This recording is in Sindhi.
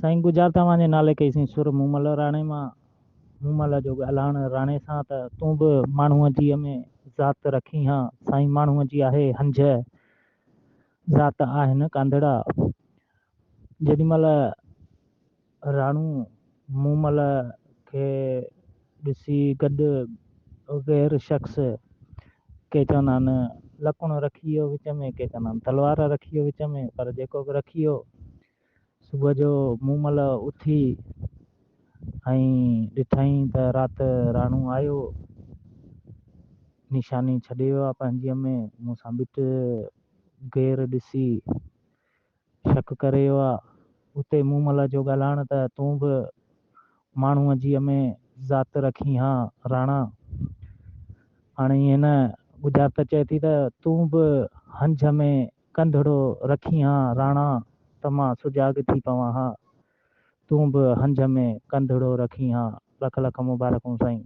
سائين ڳجهارت اوهان جي نالي ڪئي سين سر مومل راڻي مان، مومل جو ڳالهائڻ راڻي سان ته تون به ماڻهوء جيء ۾ ذات رکين ها، سائين ماڻهوء جي آهي هنجهه، ذات آهن ڪانڌڙا. جيڏي مهل راڻو مومل کي ڏسي گڏ غير شخص ڪي چوندا آهن لڪڻ رکي ويو وچ ۾، ڪي چوندا آهن تلوار رکي ويو وچ ۾، پر جيڪو به رکي ويو، صبح جو مومل اٿي ۽ ڏٺائين ته رات راڻو آيو، نشاني ڇڏي ويو آهي پنهنجيء ۾، مون سان ٻٽ غير ڏسي شڪ ڪري ويو آهي. اتي مومل جو ڳالهائڻ ته تون به ماڻهوء جيء ۾ ذات رکين ها راڻا. هاڻي هن ڳجهارت چئي ٿي ته تون به هنج ۾ ڪنڌڙو رکين ها راڻا ته مان سجاڳ ٿي پوان ها. تون به هنج ۾ ڪنڌڙو رکين ها. لک لک مبارڪون سائين.